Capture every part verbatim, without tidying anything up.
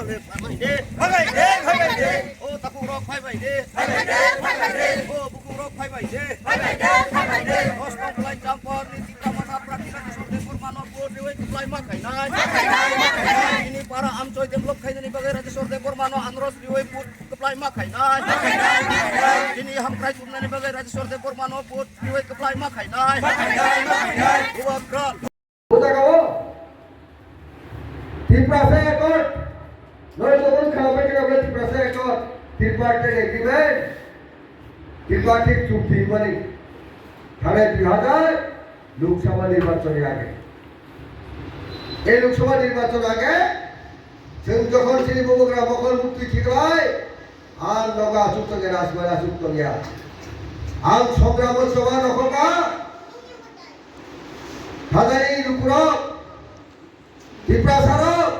Phaibai de, phaibai de, phaibai de. O takhuk rok phaibai de, phaibai de, phaibai de. O bukhuk rok phaibai de, phaibai de, phaibai de. Ostong Klai Champar ni Tipra Motha Prati Rajeshwar Debbarma no vote riwi kwplai ma khainai. Ma khainai, ma khainai. Ini para amchoi develop khainani bagwi Rajeshwar Debbarma no anros riwi vote kwplai ma khainai. Ma khainai, ma khainai. Ini hamkrai tubunani bagwi Rajeshwar Debbarma no vote riwi kwplai ma khainai. Ma khainai, ma khainai. Bubagra. O jaga o Tiprasa Accord, noi jokon khwlaibai khe abo Tiprasa Accord, Tripartite Agreement, Tripartite chukti hinmani thanai dui hajar Lok Sabha nirbachon ni age. Ei Lok Sabha nirbachon age, chwng jokhon chini bubagra mokol muktwi khiklai, Ang nogo aswk tongya, Rajbari aswk tongya. Ang songramo choba nokhokha. Thajani lukurok, Tiprasarok,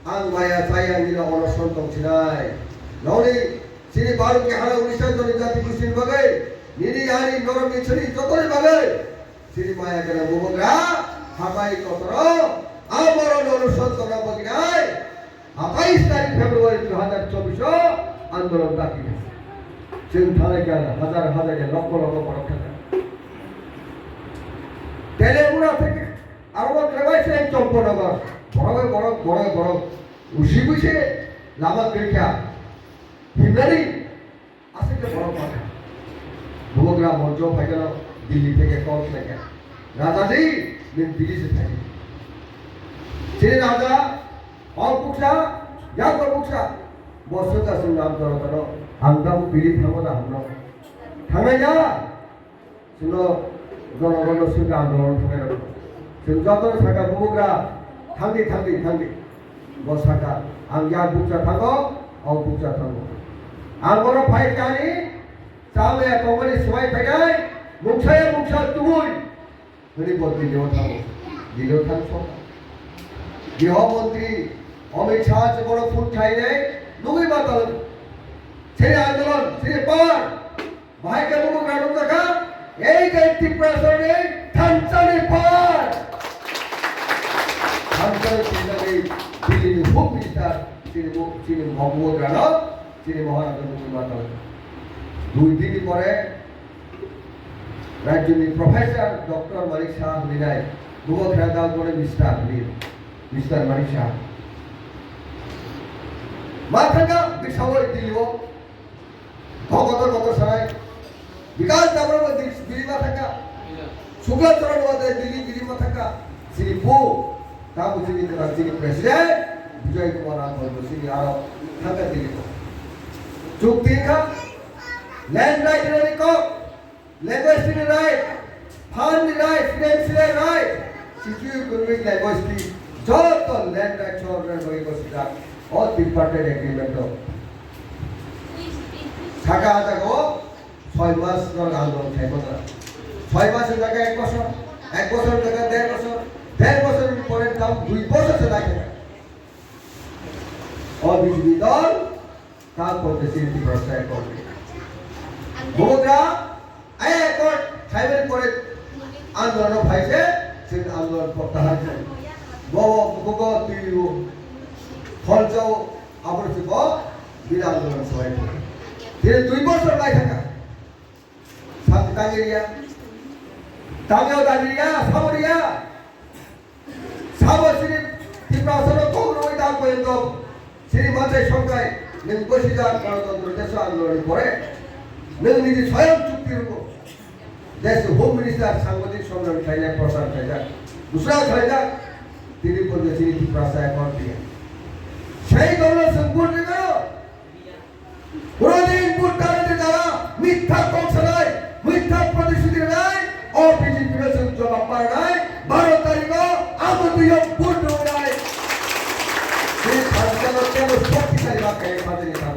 ang maya chaya nini onoson tongsinai. Noni chini Bharat ni hara Odisha joni jati gustini bagwi, nini ani norok ni chini jotoni bagwi. Chini maya gwnang bubagra, habai kotoro, amoro nono sotoro boginai, hatai tarik February dui hajar chobbish o andolon daki. Chwng thanai kha, hajar hajar ya, lokho lokho borok thangkha. Telengura theke, aro krebai se Chomponagar, borok borok, borok borok, usi busi lama kwrwikha. Himnani, Aswk khe borok bakha. Bubagra moncho phaikhe no Delhi theke call khlaikha. Rajaji, nwng Delhi se thai. Chini raja, o buksa, yak o buksa. Bo swngkha chwng nam toro toro. Ang tabuk Delhi thango da hamno. Thangnai da? Chwngno jonogono swngkha andolon thangnairokno. Chwng jotono sakha bubagra, thangdi, thangdi, thangdi. Bo sakha, ang yak bukcha thango, o bukcha thango. Ang bono phai kani, cham ya tongmani swbai phainai, mungsa ya mungsa tubui. Hwnwi bo Delhi-o thango. Delhi-o thang sokha. Griho montri Amit Shah se bono phone khlainai, nugui ma tong. Chini andolon, chini par. Bahai khe bubagra nukjakha, ei je Tiprasani thansa ni par. Thansa ni thansa ni Delhi ni Home Minister chini bu-, chini bubagrano, chini Maharajano nugui ma tong. Dui din ni pore rajyoni Professor Doctor Manik Saha hinwi nai, bubagra dal pore Mister Mir, Mister Manik Saha. Ma thangkha bisao Delhi-o. Kotor kotor sanai. Bikas Debbarma bo di-, Delhi ma thangkha. Shukla Charan bo de Delhi, Delhi ma thangkha. Chini bo, tamo chini kwran chini president, Bijoy Kumar Rambhai bo chini aro thangkha Delhi ko. Chukti kha, land right ni kok, language ni right, Phan ni right, financial right, socio-economic language ni joto land right chorna bagwi gosijak o tripartite agreement o. Saka ah jaga o soi mas no andolon khaimano. Soi mas ni jaga ek bosor, ek bosor ni jaga der bosor, der bosor ni pore tam dui bosor se dai khe. O B J P dol Tal porte chini Tiprasa accord. Bubagra, ai accord khaimani pore andolon phai se, chini andolon protyahar khai. Bo, bo, bo, bo, twi o, Pholchao, aboni se bo, bini andolon sohai. Tini dui bosor lai thangkha. Sati tangiriya. Tangyo tangiriya, saboriya. Sabo chini Tiprasano kok rwui da poyonto chini Mansai Songkrai nwng bwsijak Ganatantro Desh andolonni pore nwng nini soyam chukti rwgo. Desh Home Minister sangbadik sommelan khlainai prochar khlaijak. Dusra khlaijak. Tini porjonto chini Tiprasa accord diya. Sei dolno chwng vote rwgo. Kuno din vote dalni dara mitha kok sanai, mitha protishruti rwnai, o B J P no chwng jobab manai, baro tarikh o abo twi o vote rwnai. Bini phaljalo tebo shoktisali ba khe phaljani ta.